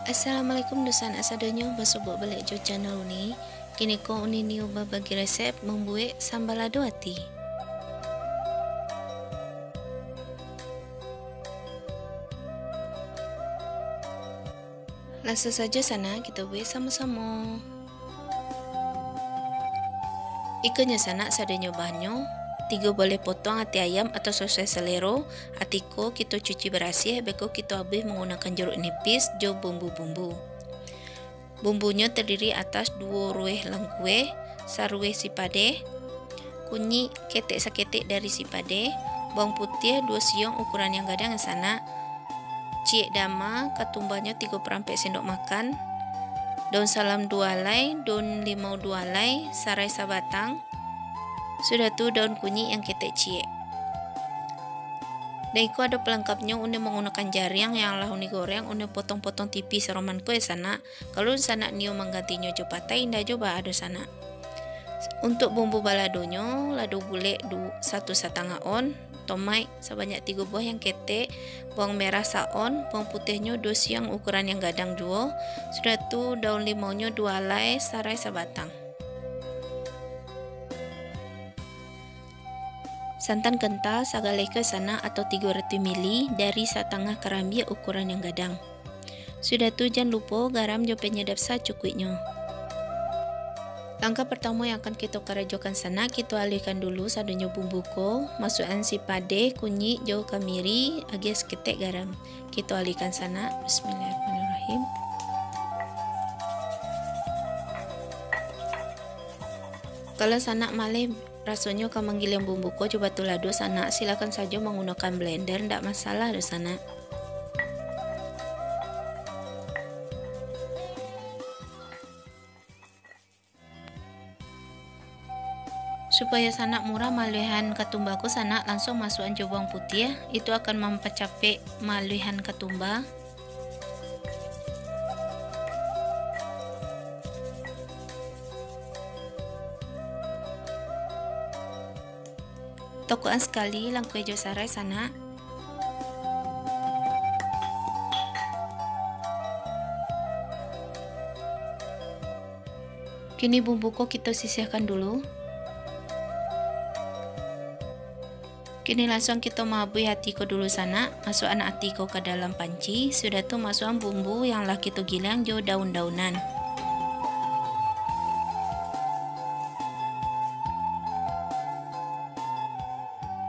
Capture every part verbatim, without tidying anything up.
Assalamualaikum dunsanak sadonyo, basuo baliak jo channel Uni. Kini ko Uni Niu babagi resep mambuek samba lado ati. Lansuang sajo sanak, kito buek samo-samo. Iko nyo sanak sadonyo bahannyo, tigo boleh potong ati ayam atau sasuai salero, ati ko kito cuci barasiah, beko kito abuih manggunokan jaruik nipis jo bumbu-bumbu. Bumbunyo tadiri atas duo rueh langkue, sarueh sipadeh, kunyik ketek saketek dari sipadeh, bawang putiah duo siong ukuran yang gadang sanak, ciek dama, katumbanyo tigo parampek sendok makan, daun salam duo alai, daun limau duo alai, sarai sabatang, sudah tu daun kunyik yang ketek ciek. Dan iko ado palangkapnyo, uni manggunokan jariang yang lah uni goreng, uni potong-potong tipih saroman ko ya sanak. Kalau sanak nio manggantinyo jo patai, indak jo baa doh sanak. Untuk bumbu baladonyo, lado bulek du-, satu satangah on, tomaik sabanyak tigo buah yang ketek, bawang merah sa-on, bawang putiahnyo duo siang ukuran yang gadang juo, sudah tu daun limaunyo duo alai, sarai sabatang. Santan kental sagaleh ko sanak atau tigo ratuih mili dari satangah karambia ukuran yang gadang. Sudah tu, jan lupo garam jo panyadap sacukuiknyo. Langkah partamo yang akan kito karajokan sanak, kito aluihkan dulu sadonyo bumbu ko, masuakan sipadeh, kunyik, jo kamiri, agiah saketek garam. Kito aluihkan sanak. Bismillahirrahmanirrahim. Kalau sanak maleh rasonyo ka manggiliang bumbu ko jo batu lado sanak, silakan sajo manggunokan blender, ndak masalah doh sanak. Supayo sanak murah maaluihan katumba ko sanak, lansuang masuakan jo bawang putiah, itu akan mampacapek maaluihan katumba. Tokokan sakali langkue jo sarai sanak. Kini bumbu ko kito sisiahkan dulu. Kini lansuang kito maabuih ati ko dulu sanak, masuakan ati ko ka dalam panci, sudah tu masuakan bumbu yang lah kito giliang jo daun-daunan.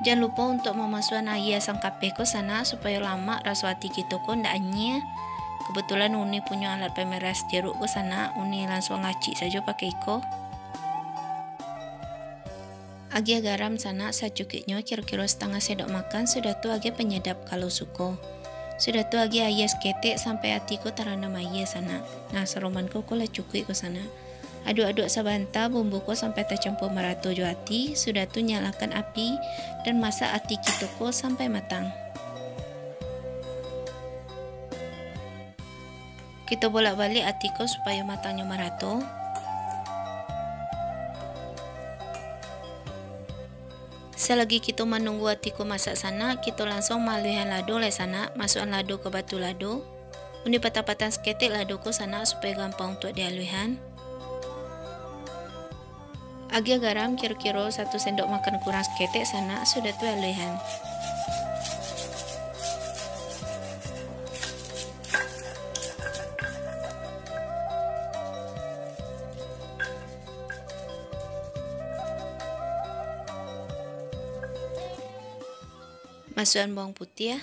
Jan lupo untuak mamasuakan aia sangkapeh ko sanak, supayo lamak raso ati kito ko ndak anyia. Kebetulan uni punyo alat pemeras jeruk ko sanak, uni lansuang racik sajo pakai iko. Agiah garam sanak sacukuiknyo, kiro-kiro satangah sendok makan, sudah tu agiah panyadap kalau suko. Sudah tu agiah aia saketek sampai ati ko tarandam aia sanak. Nah, saroman ko, ko lah cukuik ko sanak. Aduk-aduk sabanta bumbu ko sampai tacampua marato jo ati, sudah tu nyalakan api dan masak ati kito ko sampai matang. Kito bolak-baliak ati ko supayo matangnyo marato. Salagi kito manunggu ati ko masak sanak, kito lansuang maaluihan lado lai sanak, masuakan lado ka batu lado. Uni patang-patang saketek lado ko sanak, supayo gampang untuak dialuihan. Agiah garam kiro-kiro satu sendok makan kurang saketek sanak, sudah tu aluihan. Masuakan bawang putiah.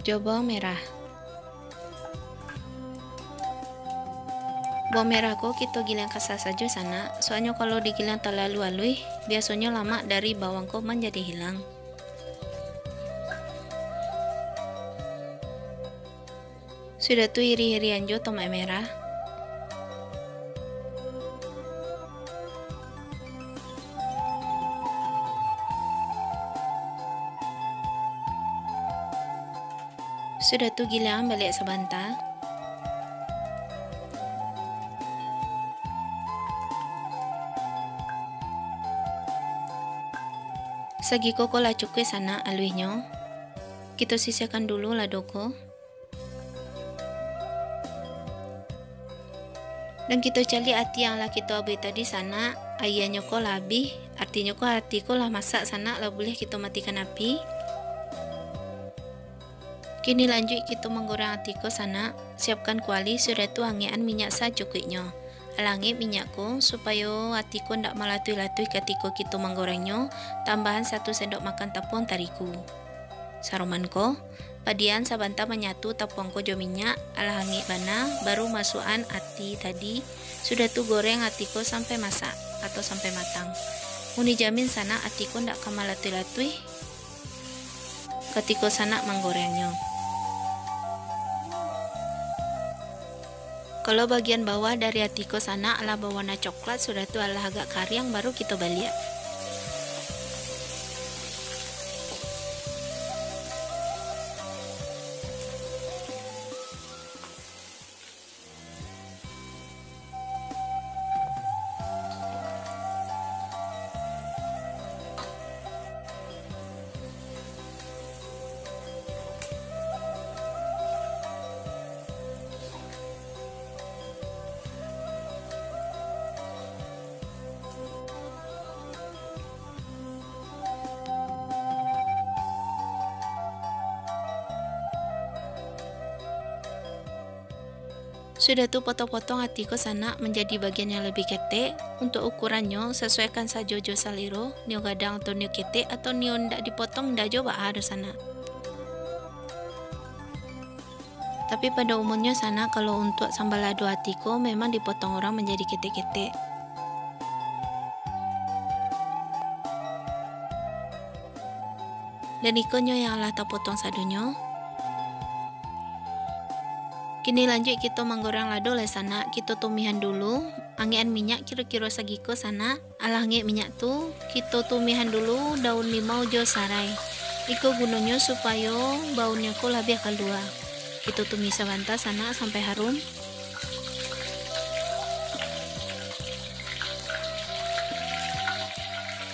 Jo bawang merah. Bawang merah ko kito giliang kasa sajo sanak, soalnyo kalau digiliang talalu aluih, biasonyo lamak dari bawang ko manjadi hilang. Sudah tu irih-irihan jo tomat merah. Sudah tu giliang baliak sabanta. Sagiko ko lah cukuik sanak aluihnyo. Kito sisihkan dulu lado ko. Dan kito caliak ati yang lah kito abuih tadi sanak, aianyo ko lah abih, artinyo ko ati ko lah masak sanak, lah buliah kito matikan api. Kini lanjuik kito manggoreng ati ko sanak, siapkan kuali sudah tu angekan minyak sacukuiknyo. Alah angek minyak ko, supayo ati ko ndak malatuih-latuih katiko kito manggorengnyo, tambahan satu sendok makan tapuang tarigu. Saroman ko, padiakan sabanta manyatu tapuang ko jo minyak, alah angek bana, baru masuakan ati tadi, sudah tu goreng ati ko sampai masak atau sampai matang. Uni jamin sanak ati ko ndak ka malatuih-latuih katiko sanak manggorengnyo. Kalau bagian bawah dari ati ko sanak alah bawarna coklat, sudah tu alah agak kariang, baru kito baliak. Sudah tu potong-potong ati ko sanak manjadi bagian yang labiah ketek. Untuk ukurannyo, sasuaikan sajo jo salero, nio gadang atau nio ketek, atau nio ndak dipotong, ndak jo baa doh sanak. Tapi pado umumnyo sanak, kalau untuak samba lado ati ko memang dipotong urang manjadi ketek-ketek. Dan ikonyo yang lah tapotong sadonyo. Kini lanjuik kito manggoreng lado lai sanak, kito tumihan dulu, angekan minyak kiro-kiro sagiko sanak. Alah angek minyak tu, kito tumihan dulu daun limau jo sarai. Iko gunonyo supayo baunnyo ko labiah kalua. Kito tumih sabanta sanak sampai harum.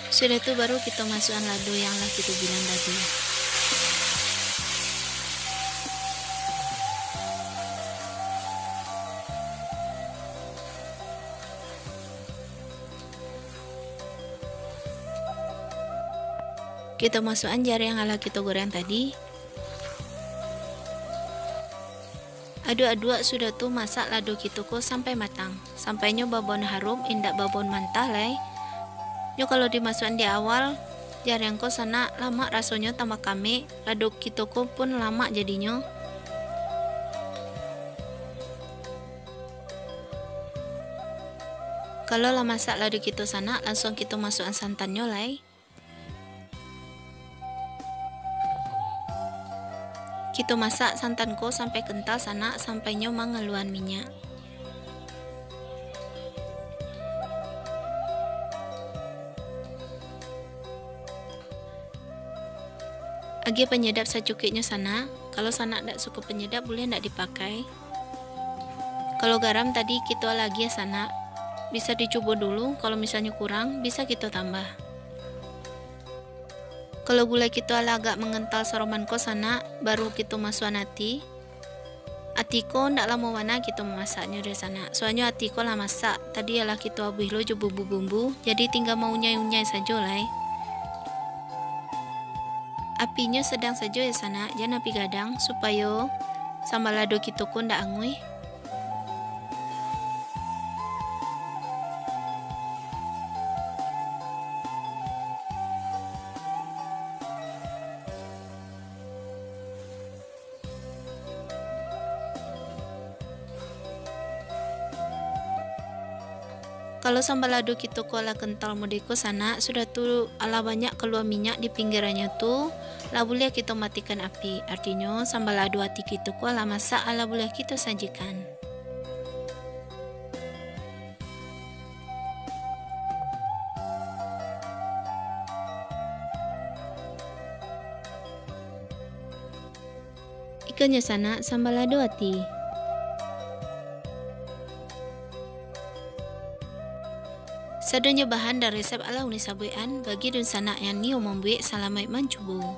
Sudah tu baru kito masuakan lado yang lah kito gilang tadi. Kito masuakan jaring yang lah kito goreng tadi. Aduak-aduak sudah tu masak lado kito ko sampai matang. Sampai nyo babaun harum, indak babaun mantah lai. Nyo kalau dimasuakan di awal, jaring ko sanak lamak rasonyo tambah kamek, lado kito ko pun lamak jadinyo. Kalau lah masak lado kito sanak, lansuang kito masuakan santannyo lai. Kito masak santan ko sampai kental sanak, sampai nyo mangaluan minyak. Agiah panyadap sacukuiknyo sanak. Kalau sanak ndak suko panyadap, buliah ndak dipakai. Kalau garam tadi kito agiah sanak, bisa dicubo dulu, kalau misalnyo kurang, bisa kito tambah. Kalau gulai kito alah agak mangental saroman ko sanak, baru kito masuakan ati. Ati ko ndak lamo bana kito mamasaknyo dek sanak, soalnyo ati ko lah masak, tadi alah kito abuih lo jo bumbu-bumbu, jadi tingga maunyai-unyai sajo lai. Apinyo sadang sajo yo sanak, jan api gadang, supayo samba lado kito ko ndak anguih. Kalau samba lado kito ko alah kental modeko sanak, sudah tu alah banyak kalua minyak di pinggirannyo tu, lah buliah kito matikan api. Artinyo, samba lado ati kito ko alah masak, alah buliah kito sajikan. Sadonyo sanak, sambalado ati. Sadonyo bahan dan resep alah Uni sabuikan, bagi dunsanak yang nio mambuek, salamaik mancubo.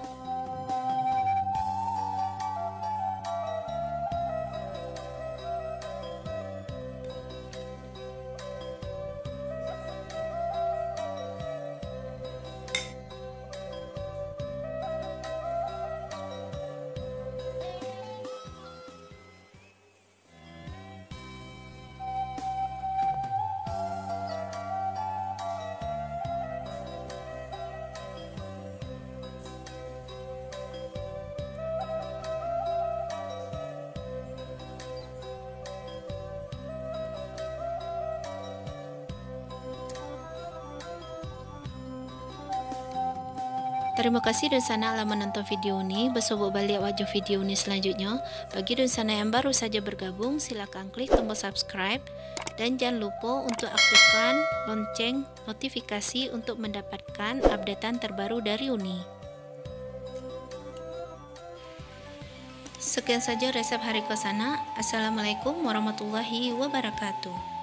Tarimo kasih dunsanak lah manonton video ni. Basobok baliak wak jo video ni salanjuiknyo. Bagi dunsanak yang baru saja bergabung, silakan klik tombol subscribe dan jan lupo untuk aktifkan lonceng notifikasi untuk mendapatkan updatean terbaru dari Uni. Sekian saja resep hari ko sanak. Assalamualaikum warahmatullahi wabarakatuh.